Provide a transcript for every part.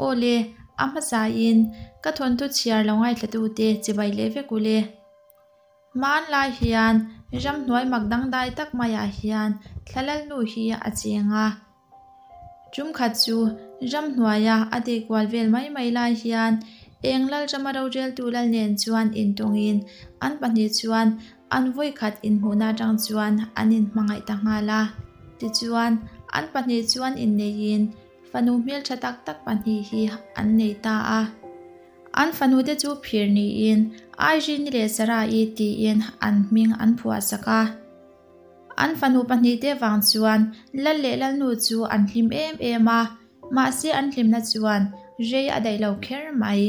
Aw le, a hmasain ka thawnthu chhiar lo ngaithlatute chibai leh vek u le. Hmanlai hian ramhnuai mak dangdai tak maiah hian Thlalal nu hi a cheng a. Tum khat chu ramhnuaia a tih kual vel mai mai lai hian eng Lalrama roreltu lal nen chuan intawngin an pahnih chuan an vawikhat inhmuhna atang chuan an inhmangaih ta nghal a. Tichuan, an pahnih chuan inneihin fanu hmeltha tak tak pahnih hi an nei ta a. An fanute chu phir niin Irene leh Sarah-i tiin an hming an phuahsak a. An fanu pahnihte vang chuan Lal leh Lalnu chu an hlim em em a, mahse an hlimna chuan rei a daih lo kher mai.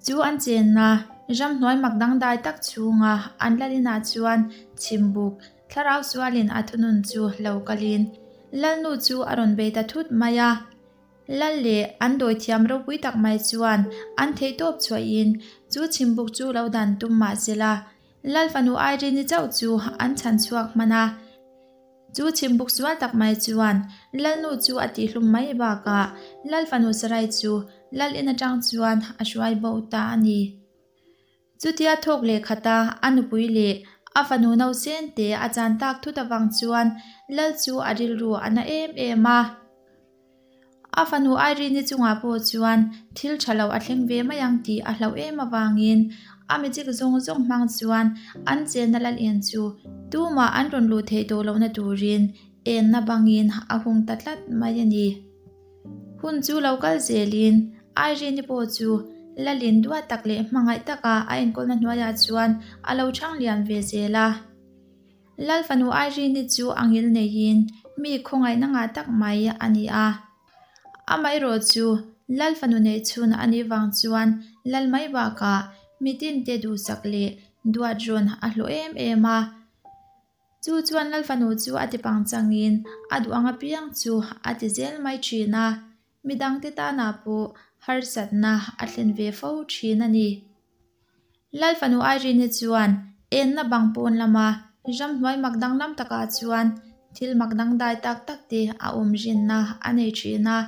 Chu an chenna ramhnuai mak dangdai tak chhunga an lal inah chuan chhimbuk thlarau sualin a thunun chu lo kalin Lalnu chu a rawn bei ta thut mai a. Lal leh an dawithiam ropui tak mai chuan an theihtawp chhuahin chu chhimbuk chu lo dan tum mahsela Lal fanu Irene-i chauh chu an chhan chhuak hman a. Chu chhimbuk sual tak mai chuan Lalnu chu a tihhlum mai bakah Lal fanu Sarai chu Lal in atang chuan a hruai bo ta a ni. Chutia thawk leh khata a nupui leh a fanu nausen te a chan tak thut avang chuan Lal chu a rilru a na em em a. A fanu Irene-i chungah pawh chuan thil tha lo a thleng ve mai ang tih a hlauh em avangin a michik zawng zawng hmang chuan an chenna lal en chu tumah an rawn luh theih tawh lohna turin enna bangin a hung ta tlat mai a ni. Hun chu lo kal zelin Irene-i pawh chu lalin duat tak leh hmangaih taka a enkawlna hnuaiah chuan a lo chhang lian ve zel a. Lal fanu Irene-i chu a ngil neiin mi khawngaihna ngah tak mai a ni a. Amaherawh chu Lal fanu neih chhun a nih vang chuan Lal mai bakah mitinte duhsak leh duat rawn a hlawh em em a. Chu chuan Lal fanu chu a ti pangchangin a duh ang apiang chu a ti zel mai thin a. Midangte tanah pawh harsatna a thlen ve fo thin a ni. Lal fanu Irene chuan enna bang pawn lama ramhnuai mak danglam takah chuan thil mak dangdai tak tak te a awm rinna a nei thin a.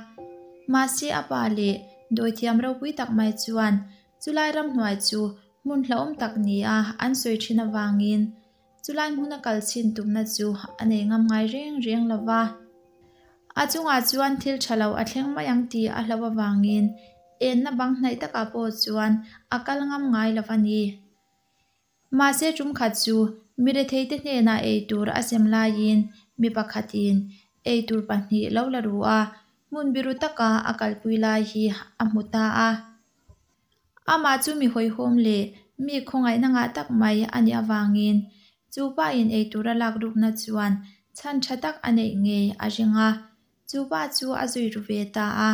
Mahse a pa leh dawithiam ropui tak mai chuan chulai ramhnuai chu hmun hlauhawm tak nia an sawi thin avangin Chulai hmuna kal chhin tumna chu a nei ngam ngai reng reng lo va. A chungah chuan thil tha lo a thleng mai ang tih a hlauh avangin enna bang hnaih takah pawh chuan a kal ngam ngai lo a ni. Mahse tum khat chu mi retheite hnenah ei tur a sem laiin mi pakhatin ei tur pahnih lo la ru a, hmun biru taka a kalpui lai hi a hmu ta a. Amah chu mi hawihhawm leh mi khawngaihna ngah tak mai a nih avangin chu pa in ei tura lak rukna chuan chhan tha tak a neih ngei a ring a, chu pa chu a zui ru ve ta a.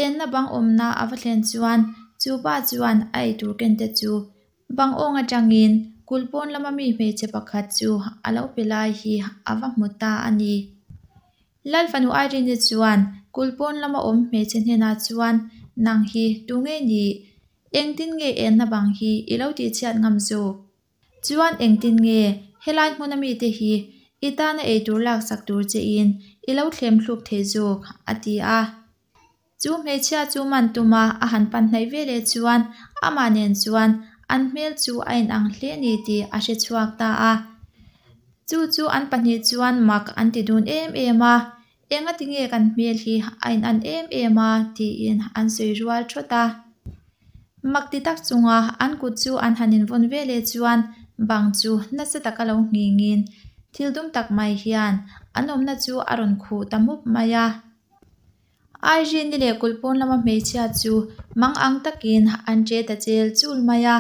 Enna bang awmna a va thlen chuan chu pa chuan a ei tur ken te chu bang awng atangin kulh pawn lama mi hmeichhe pakhat chu a lo pe lai hi a va hmu ta a ni. Lal fanu Irene chuan kulh pawn lama awm hmeichhe hnenah chuan, Nang hi tu nge ni? Engtin nge enna bang hi i lo tihchhiat ngam zawk? Chuan engtin nge helai hmuna mite hi i tana eitur laksak tur chein i lo thlem thluk thei zawk? a ti a. Chu hmeichhia chu man tuma a han pan hnaih ve leh chuan amah nen chuan an hmel chu a inang hle ni tih a hre chhuak ta a. Chu chu an pahnih chuan mak an ti dun em em a, Engati nge kan hmel hi a inan em em a? tiin an sawi rual thawt a. Mak ti tak chunga an kut chu an han invawn ve leh chuan bang chu nasa taka lo nghingin thil dum tak mai hian an awmna chu a rawn khuh ta mup mai a. Irene leh kulh pawn lama hmeichhia chu mang ang takin an che ta chel chul mai a.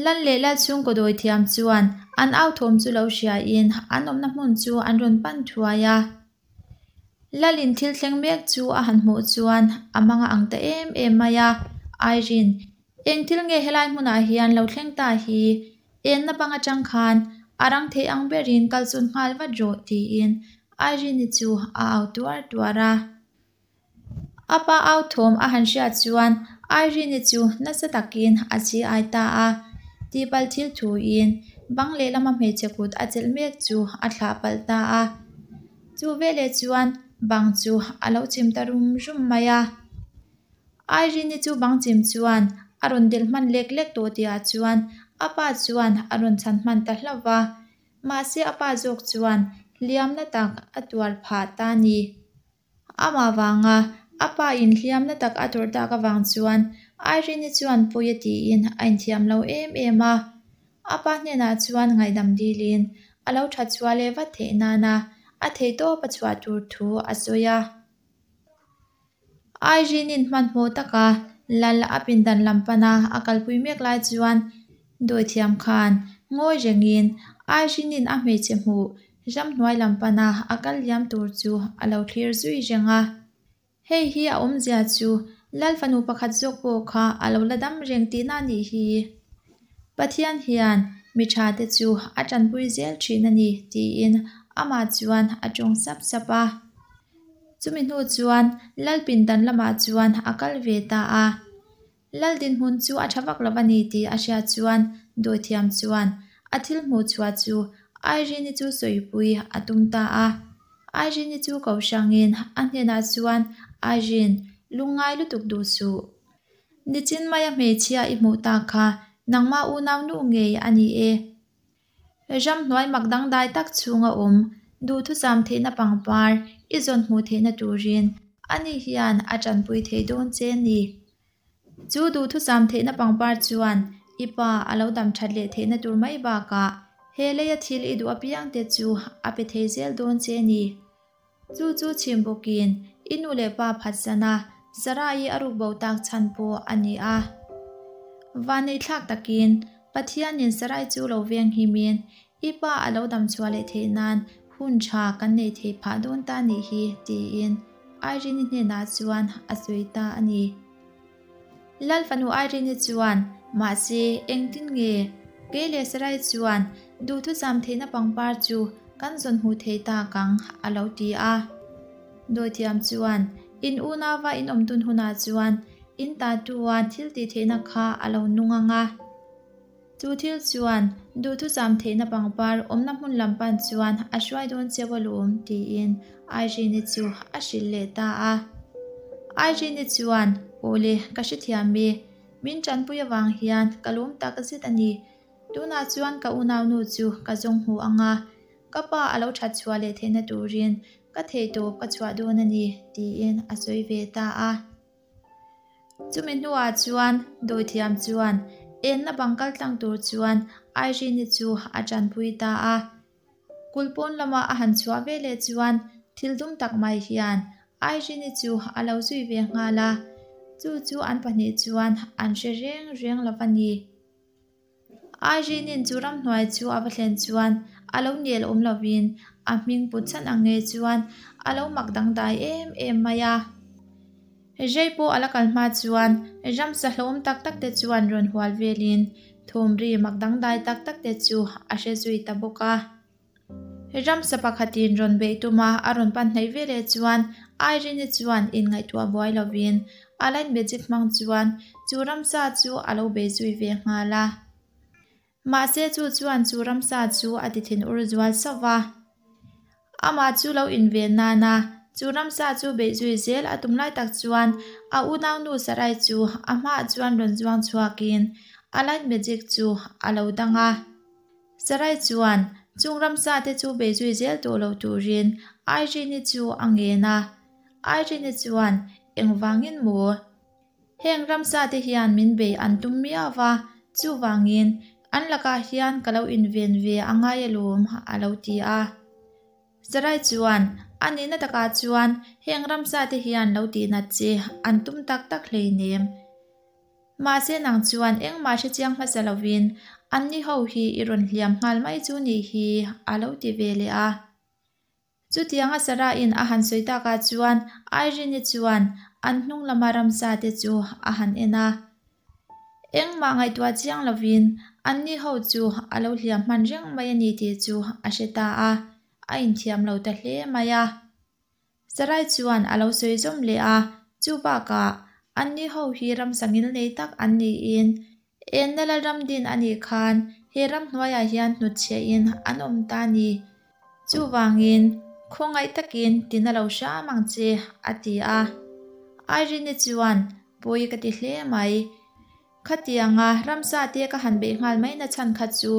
Lal leh Lal chhungkaw dawi thiam chuan an au thawm chu lo hriain an awmna hmun chu an rawn pan thuai a. Lalin thil thleng mek chu a han hmuh chuan a mang a ang ta em em mai a, Irene, eng thil nge helai hmunah hian lo thleng ta hi? Enna bang atang khan a rang thei ang berin kal chun nghal vat rawh tiin Irene-i chu a au tuar tuar a. A pa au thawm a han hriat chuan Irene-i chu nasa takin a chi ai ta a. Tihpalh thil thuin bang lehlama hmeichhe kut a chelh mek chu a thlah palh ta a. Chu veleh chuan bang chu a lo chim ta rum rum mai a. Irene-i chu bang chim chuan a rawn delh hman lek lek tawh tihah chuan a pa chuan a rawn chhan hman ta hlauh va. Mahse a pa zawk chuan hliamna tak a tuar phah ta a ni. Amah vanga a pa in hliamna tak a tawrh tak avang chuan Irene-i chuan pawi a tiin a inthiam lo em em a. A pa hnenah chuan ngaihdam dilin a lo that chhuah leh vat theih nana a theihtawp a chhuah tur thu a sawi a. Irene-in hmanhmawh taka lal a pindan lam pana a kalpui mek lai chuan dawithiam khan ngawi rengin Irene-in a hmeichhe hmuh ramhnuai lam pana a kal liam tur chu a lo thlir zui reng a. Hei hi a awmzia chu Lal fanu pakhat zawk pawh kha a lo la dam reng tihna a nih hi. Pathian hian mi tha te chu a tanpui zel thin a ni tiin amah chuan a tawng sap sap a. Chumi hnu chuan Lal pindan lamah chuan a kal ve ta a. Lal dinhmun chu a tha vak lo a ni tih a hriat chuan dawithiam chuan a thil hmuh chhuah chu Irene-i chu sawipui a tum ta a. Irene-i chu ko hrangin a hnenah chuan, Irene, lungngai lutuk duh suh. Nichin maia hmeichhia i hmuh tak kha nangmah unau nu ngei a ni e. Ramhnuai mak dangdai tak chhunga awm duhthusam theihna pangpar i zawn hmuh theihna turin ani hian a tanpui thei dawn che a ni. Chu duhthusam theihna pangpar chuan i pa a lo dam that leh theihna tur mai bakah he leia thil i duh apiang te chu a pe thei zel dawn che a ni. Chu chu chhim bawkin i nu leh pa phatsana Sarai a ruk bo tak chhan pawh a ni a. Vanneithlak takin Pathianin Sarai chu lo veng himin i pa a lo dam chhuah leh theih nan hun tha kan neih theih phah dawn ta nih hi tiin Irene-i hnenah chuan a sawi ta a ni. Lal fanu Irene-i chuan, Mahse, engtin nge? Kei leh Sarai chuan duhthusam theihna pangpar chu kan zawn hmuh thei tak ang, a lo ti a. Dawithiam chuan, In unauva in awm dun hunah chuan in tatua thil tih theihna kha a lo nung ang a. Chu thil chuan duhthusam theihna pangpar awmna hmun lam pan chuan a hruai dawn cheu alawm tiin Irene-i chu a hrilh leh ta a. Irene-i chuan, Awle, ka hrethiam e. Min tanpui avang hian ka lawm tak zet a ni. Tunah chuan ka unaunu chu ka zawng hmu ang a, ka pa a lo that chhuah leh theihna turin ka theihtawp ka chhuah dawn a ni, tiin a sawi ve ta a. Chumi hnuah chuan dawithiam chuan enna bang kal tlang tur chuan Irene-i chu a tanpui ta a. Kul pawn lama a han chhuah ve leh chuan thil dum tak mai hian Irene-i chu a lo zui ve nghal a, chu chu an pahnih chuan an hre reng reng lo va ni. Irene-in chu ramhnuai chu a va thlen chuan a lo nel awm lovin a hming put chhan ang nge chuan a lo mak dangdai em em mai a. Rei pawh a la kal hma chuan ramsa hlawm tak tak te chuan rawn hual velin thawm ri mak dangdai tak tak te chu a hre zui ta bawk a. Ramsa pakhatin rawn beih tuma a rawn pan hnaih veleh chuan Irene-i chuan inngaihtuah buai lovin a light magic hmang chuan chu ramsa chu a lo bei zui ve nghal a. Mahse chu chuan chu ramsa chu a ti thin ur zual sauh va. Amah chu lo inven nana chu ramsa chu beih zui zel a tum lai tak chuan a unaunu Sarai chu a hmaah chuan rawn zuang chhuakin a light magic chu a lo dang a. Sarai chuan chung ramsa te chu bei zui zel tawh lo turin Irene-i chu a ngen a. Irene-i chuan, Engvangin maw? Heng ramsa te hian min bei an tum miau va, chuvangin an lakah hian ka lo inven ve a ngai alawm, a lo ti a. Sarai chuan, A nihna takah chuan heng ramsa te hian lo tihnat che an tum tak tak hleinem. Mahse nang chuan engmah hre chiang hmasa lovin anni ho hi i rawn hliam nghal mai chu nih hi a lo ti ve leh a. Chutianga Sarah-in a han sawi takah chuan Irene-i chuan an hnung lama ramsa te chu a han en a. Engmah ngaihtuah chiang lovin anni ho chu a lo hliam hman reng mai a ni tih chu a hre ta a, a inthiam lo ta hle mai a. Sarai chuan a lo sawi zawm leh a, chu bakah anni ho hi ramsa ngilnei tak an niin Enna Lalram din a nih khan he ram hnuaiah hian hnutchhiahin an awm ta a ni. Chuvangin khawngaih takin tina lo hram ang che, a ti a. Irene chuan. Pawi ka ti hle mai. Khatianga ramsa te ka han beih nghal mai na chhan kha chu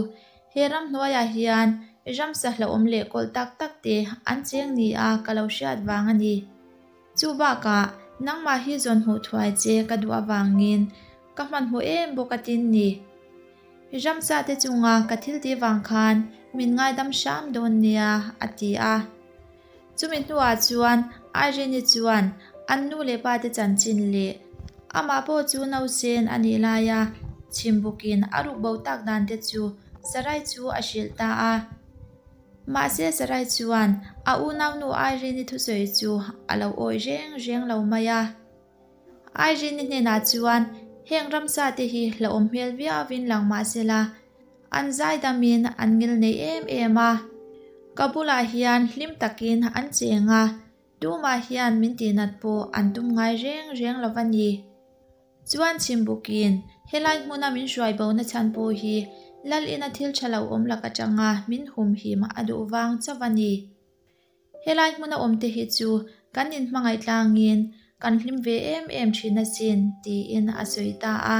he ramhnuaiah hian ramsa hlauhawm leh kawlh tak tak te an cheng ni a ka lo hriat vang a ni. Chu bakah nangmah hi zawn hmuh thuai che ka duh avangin ka hmanhmawh em bawk a tin ni. Ramsa te chunga ka thil tih vang khan min ngaidam hram dawn nia a ti a. Chumi hnuah chuan Irene-i chuan an nu leh pa te chanchin leh amah pawh chu nausen a nih laia chhimbukin a ruk bo tak dan te chu Sarai chu a hrilh ta a. Mahse Sarai chuan a unaunu Irene-i thusawi chu a lo awih reng reng lo mai a. Irene-i hnenah chuan heng ramsa te hi hlauhawm hmel viauin lang mah sela, An zaidamin an ngilneih em em a, ka bulah hian hlim takin an cheng a, tumah hian min tihnat pawh an tum ngai reng reng lo va ni. Chuan chhimbukin helai hmuna min hruai bona chhan pawh hi Lal ina thil tha lo awm lak atanga min humhim a duh vang chauh a ni. Helai hmuna awmte hi chu kan inhmangaih tlangin kan hlim ve em em thin asin, tiin a sawi ta a.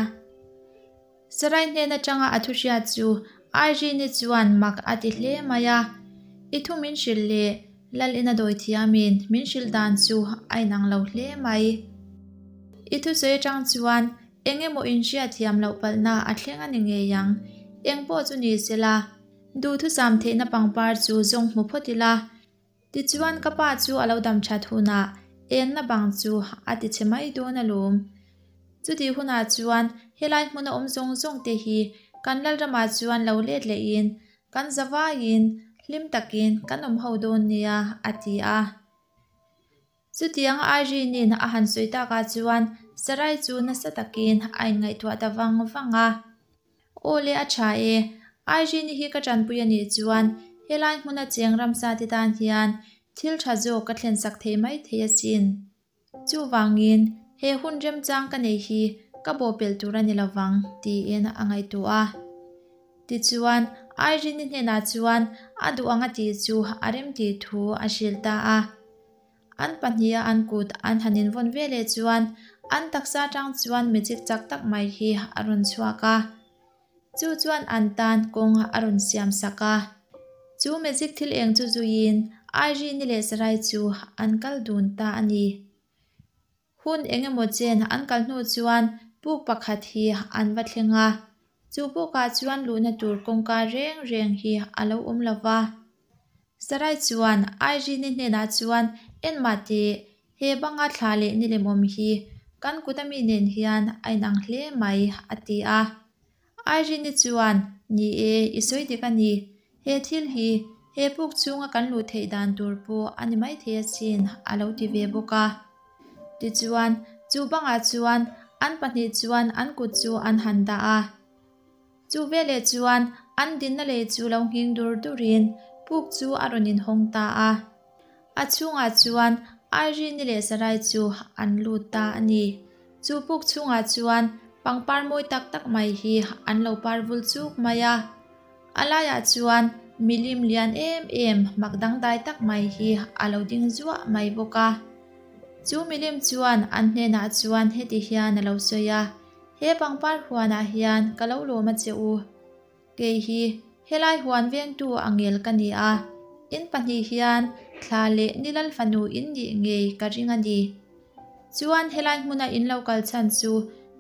Sarai hnen atanga a thuhriat chu Irene-i chuan mak a ti hle mai a, I thu min hrilh leh Lal ina dawi thiamin min hrilh dan chu a inang lo hle mai. I thusawi atang chuan eng emaw inhriat thiam loh palhna a thleng a ni ngei ang, eng pawh chu ni sela, Duhthusam theihna pangpar chu zawng hmu phawt ila, tichuan ka pa chu a lo dam that hunah enna bang chu a ti chhe mai dawn alawm. Chutih hunah chuan helai hmuna awm zawng zawng te hi kan Lalramah chuan lo let lehin kan zavaiin hlim takin kan awm ho dawn nia, a ti a. Chutiang Irene-in a han sawi takah chuan Sarai chu nasa takin a inngaihtuah ta vang vang a. Aw le a tha e, Irene-i hi ka tanpui a nih chuan helai hmuna cheng ramsa te tan hian thil tha zawk ka thlensak thei mai thei asin. Chuvangin he hun remchang ka nei hi ka bawhpelh tur a ni lovang tiin a ngaihtuah a. Tichuan, Irene-i hnenah chuan a duh ang a tih chu a remtih thu a hrilh ta a. An pahniha an kut an han invawn ve leh chuan an taksa atang chuan magic chak tak mai hi a rawn chhuak a. Chu chuan an tan kawng a rawn siam sak a. Chu magic thil eng chu zuiin Irene-i leh Sarai chu an kal dun ta a ni. Hun eng emaw chen an kal hnu chuan puk pakhat hi an va thleng a, chu pukah chuan luhna tur kawngka reng reng hi a lo awm lo va. Sarai chuan Irene-i hnenah chuan, Enmah teh, he banga thla leh ni lemawm hi kan kut ami nen hian a inang hle mai, a ti a. Irene-i chuan, Ni e, i sawi dik a ni. He thil hi he puk chhunga kan luh theih dan tur pawh a ni maithei asin, a lo ti ve bawk a. Tichuan, chu bangah chuan an pahnih chuan an kut chu an han dah a. Chu veleh chuan an dinna lei chu lo nghing dur durin puk chu a rawn inhawng ta a. A chhungah chuan Irene-i leh Sarai chu an lut ta a ni. Chu puk chhungah chuan pangpar mawi tak tak mai hi an lo par vul chuk mai a. A laiah chuan milim lian em em mak dangdai tak mai hi a lo ding zuah mai bawk a. Chu milim chuan an hnenah chuan heti hian a lo sawi a, He pangpar huanah hian ka lo lawm a che u. Kei hi helai huan vengtu angel ka ni a, in pahnih hian thla leh ni lal fanu in nih ngei ka ring a ni. Chuan helai hmuna in lo kal chhan chu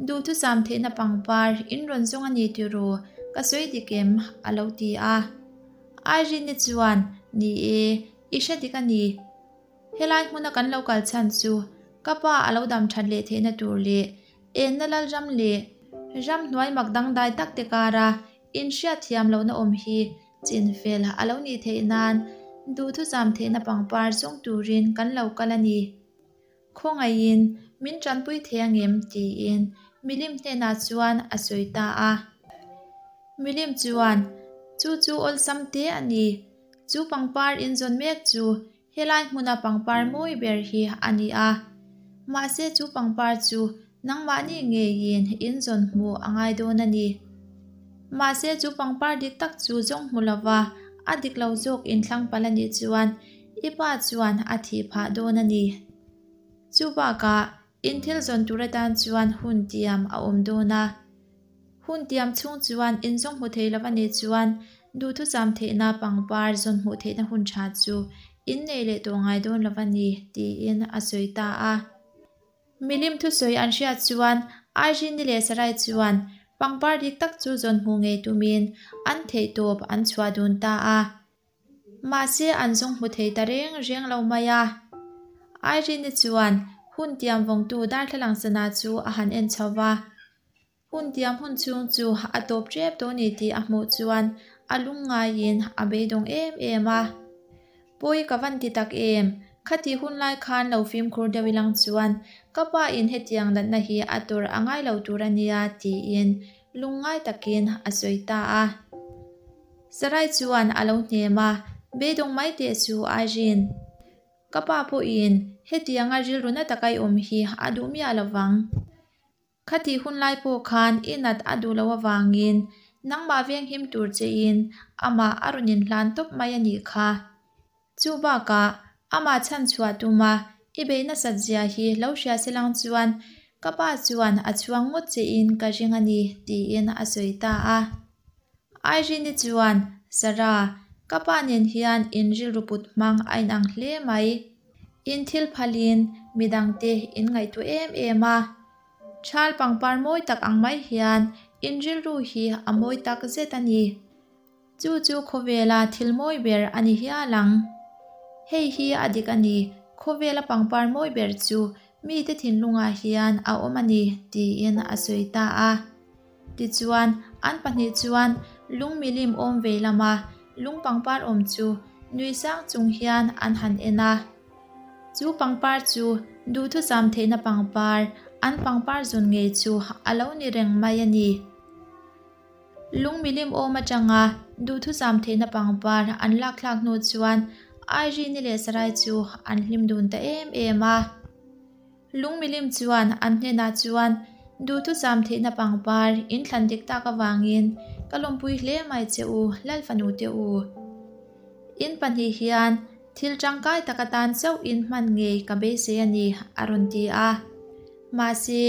duhthusam theihna pangpar in rawn zawng a ni tiraw ka sawi dik em? a lo ti a. Irene-i chuan, Ni e, i hre dik a ni. Helai hmuna kan lo kal chhan chu ka pa a lo dam that leh theihna tur leh Enna Lalram leh ramhnuai mak dangdai tak te kara inhriat thiam lohna awm hi chinfel a lo nih theih nan duhthusam theihna pangpar zawng turin kan lo kal a ni. Khawngaihin min tanpui thei angem? tiin milim hnenah chuan a sawi ta a. Milim chuan, Chu chu awlsam te a ni. Chu pangpar inzawn mek chu Helai hmuna pangpar mawi ber hi a ni a, mahse chu pangpar chu nangmahni ngeiin in zawn hmuh a ngai dawn a ni. Mahse chu pangpar dik tak chu zawng hmu lova a dik lo zawk inthlang palh a nih chuan i pa chuan a thih phah dawn a ni. Chu bakah. In thil zawn tur atan chuan hun tiam a awm dawn a. Hun tiam chhung chuan in zawng hmu thei lo a nih chuan duhthusam theihna pangpar zawn hmuh theihna hun tha chu in nei leh tawh ngai dawn lo a ni, tiin a sawi ta a. Milim thusawi an hriat chuan Irene leh Sarai chuan pangpar dik tak chu zawn hmuh ngei tumin an theihtawp an chhuah dun ta a. Mahse an zawng hmu thei ta reng reng lo mai a. Irene chuan hun tiam vawngtu darthlalang sana chu a han en chho va. Hun tiam hun chhung chu a tawp tep tawh ni tih a hmuh chuan a lungngaiin a beidawng em em a. Pawi ka van ti tak em? Khatih hun lai khan lo fimkhur deuh ilang chuan ka pa in hetiang natna hi a tawrh a ngai lo tur a nia tiin lungngai takin a sawi ta a. Sarai chuan a lo hnem a, beidawng mai teh chu Irene. Ka pa pawhin hetianga rilru na taka i awm hi a duh miah lovang. Khatih hun lai pawh khan i nat a duh loh avangin nangmah venghim tur chein amah a rawn inhlan tawp mai a nih kha. Chu bakah amah chhanchhuah tuma i beih nasat zia hi lo hria se lang chuan ka pa chuan a chhuang ngawt chein ka ring a ni tiin a sawi ta a. Irene-i chuan, Sarah, ka pa nen hian in rilru put hmang a inang hle mai. In thil phalin midangte in ngaihtuah em em a. Thal pangpar mawi tak ang mai hian in rilru hi a mawi tak zet a ni. Chu chu khawvela thil mawi ber a ni hial ang. Hei hi a dik a ni, khawvela pangpar mawi ber chu mite thinlungah hian a awm a ni, tiin a sawi ta a. Tichuan, an pahnih chuan lung milim awm vei lama lung pangpar awm chu nui sang chung hian an han en a. Chu pangpar chu duhthusam theihna pangpar, an pangpar zun ngei chu a lo ni reng mai a ni. Lung milim awm atanga duhthusam theihna pangpar an lak thlak hnu chuan Irene-i leh Sarai chu an hlim dun ta em em a. Lung milim chuan an hnenah chuan duhthusam theihna pangpar in thlan dik tak avangin ka lawmpui hle mai che u, Lalfanu te u. In pahnih hian thil tangkai tak atan chauh in hman ngei ka beisei a ni, a rawn ti a. Mahse,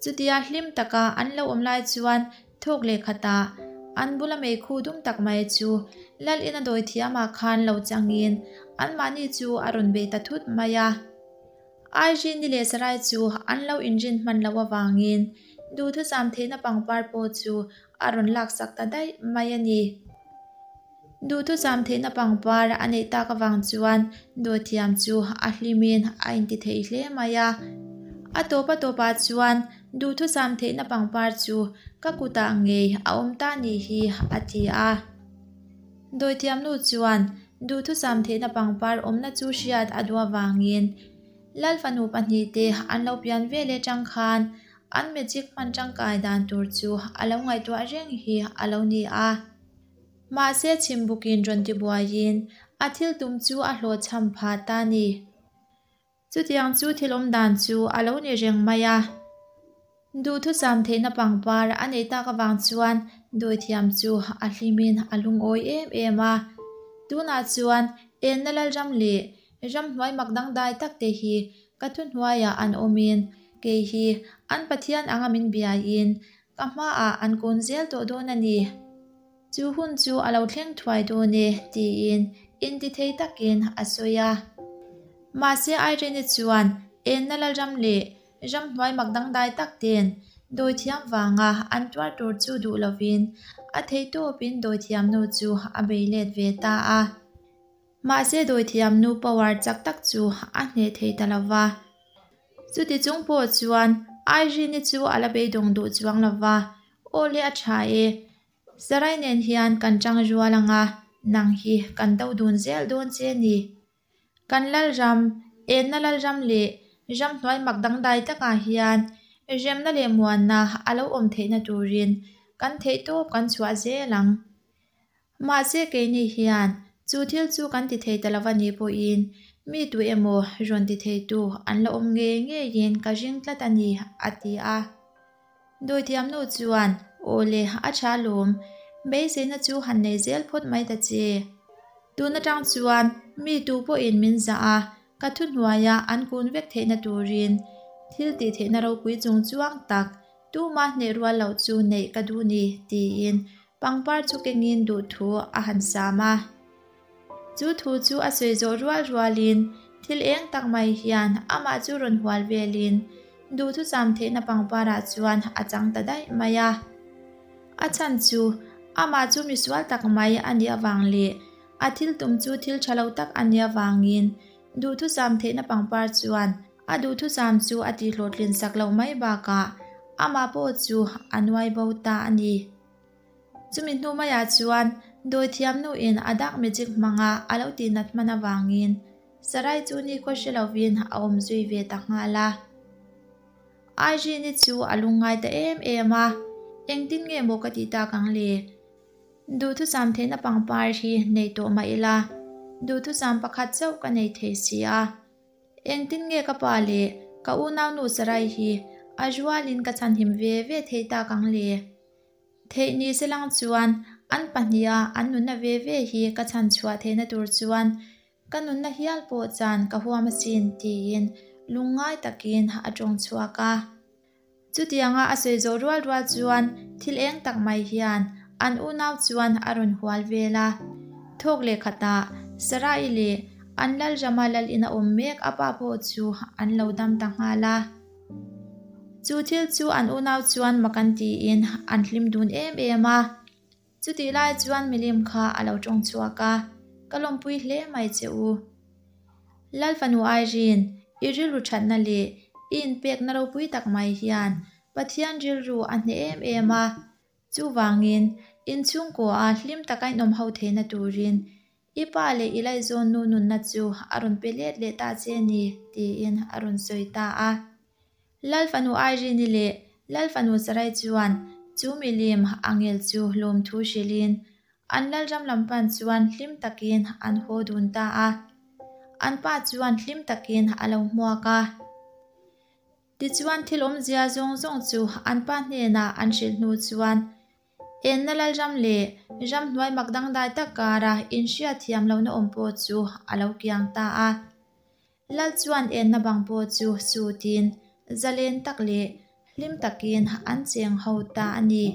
chutia hlim taka an lo awm lai chuan thawk leh khatah an bula meikhu dum tak mai chu Lal ina dawi thiamah khan lo changin anmahni chu a rawn bei ta thut mai a. Irene leh Sarai chu an lo inrin hman loh avangin duhthusam theihna pangpar pawh chu a rawn laksak ta daih mai a ni. Duhthusam theihna pangpar a neih tak avang chuan dawthiam chu a hlimin a intithei hle mai a. A tawp a tawpah chuan duhthusam theihna pangpar chu ka kutah ngei a awm ta nih hi a ti a. Dawithiamnu chuan duhthusam theihna pangpar awmna chu hriat a duh avangin Lal fanu pahnihte an lo pian vel atang khan an magic hman tangkai dan tur chu a lo ngaihtuah reng hi a lo ni a. Mahse chhimbukin rawn tibuaiin a thil tum chu a hlawhchham phah ta ni. Chutiang chu thil awm dan chu a lo ni reng mai a. Duhthusam theihna pangpar a neih tak avang chuan dawithiam chu a hlimin a lungawi em em a. Tunah chuan enna lalram leh ramhnuai mak dangdai tak te hi ka thuhnuaiah an awmin kei hi an Pathian anga min biaiin ka hmaah an kun zel tawh dawn a ni. Chu hun chu a lo thleng thuai dawn e, tiin intithei takin a sawi a. Mahse Irene chuan enna lalram leh ramhnuai mak dangdai tak ten dawithiam vanga an tuar tur chu duh lovin a theihtawpin dawithiamnu chu a bei let ve ta a. Mahse dawithiamnu power chak tak chu a hneh thei ta lo va. Chuti chung pawh chuan Irene chu a la beidawng duh chuang lo va, Aw le a tha e, Sarai nen hian kan tang rual ang a, nang hi kan do dun zel dawn che ni. Kan Lalram, enna Lalram leh ramhnuai mak dangdai takah hian remna leh muanna a lo awm theihna turin kan theihtawp kan chhuah zel ang. Mahse keini hian chu thil chu kan ti thei ta lo a nih pawhin mi tu emaw rawn ti theitu an la awm ngei ngeiin ka ring tlat a ni, a ti a. Dawithiamnu chuan, Aw le, a tha lawm. Beiseina chu han nei zel phawt mai ta che. Tun atang chuan mi tu pawhin min zah a, ka thuhnuaia an kun vek theihna turin Thil tih theihna ropui chung chuang tak, tuma hneh rual loh chu neih ka duh ni, tiin pangpar chu kengin duhthu a han sam a. Chu thu chu a sawi zawh rual rualin thil eng tak mai hian amah chu rawn hual velin duhthusam theihna pangparah chuan a chang ta daih mai a. A chhan chu amah chu misual tak mai a nih avang leh a thil tum chu thil tha lo tak a nih avangin duhthusam theihna pangpar chuan a duhthusam chu a tihhlawhtlin sak loh mai bakah amah pawh chu a nuai bo ta a ni. Chumi hnu maiah chuan dawithiam nuin a dark magic hmanga a lo tihnat hman avangin Sarai chu nikhaw hre lovin a awm zui ve ta nghal a. Irene-i chu a lungngai ta em em a, Engtin nge maw ka tih tak ang le? Duhthusam theihna pangpar hi nei tawh mah ila, duhthusam pakhat chauh ka nei thei si a. Engtin nge ka pa leh ka unaunu Sarai hi a rualin ka chhanhim ve ve thei tak ang le? Theih ni se lang chuan an pahniha an nunna ve ve hi ka chhan chhuah theihna tur chuan ka nunna hial pawh chan ka huam asin tiin lungngai takin a tawng chhuak a. Chutianga a sawi zawh rual rual chuan thil eng tak mai hian an unau chuan a rawn hual vel a. Thawk leh khatah Sarai leh an Lalrama lal ina awm mek a pa pawh chu an lo dam ta nghal a. Chu thil chu an unau chuan mak an tiin an hlim dun em em a. Chutih lai chuan milim kha a lo tawng chhuak a, Ka lawmpui hle mai che u. Lal fanu Irene, i rilru thatna leh i inpekna ropui tak mai hian Pathian rilru a hneh em em a. Chuvangin, inchhungkua hlim taka inawm ho theihna turin I pa leh i laizawn nu nunna chu a rawn pe let leh ta che ni, tiin a rawn sawi ta a. Lal fanu Irene-i leh Lal fanu Sarai chuan chu milim angel chu lawmthu hrilhin an lalram lam pan chuan hlim takin an haw dun ta a. An pa chuan hlim takin a lo hmuak a. Tichuan thil awmzia zawng zawng chu an pa hnenah an hrilh hnu chuan Enna Lalram leh ramhnuai mak dangdai tak kara inhriat thiam lohna awm pawh chu a lo kiang ta a. Lal chuan enna bang pawh chu sutin zalen tak leh hlim takin an cheng ho ta a ni.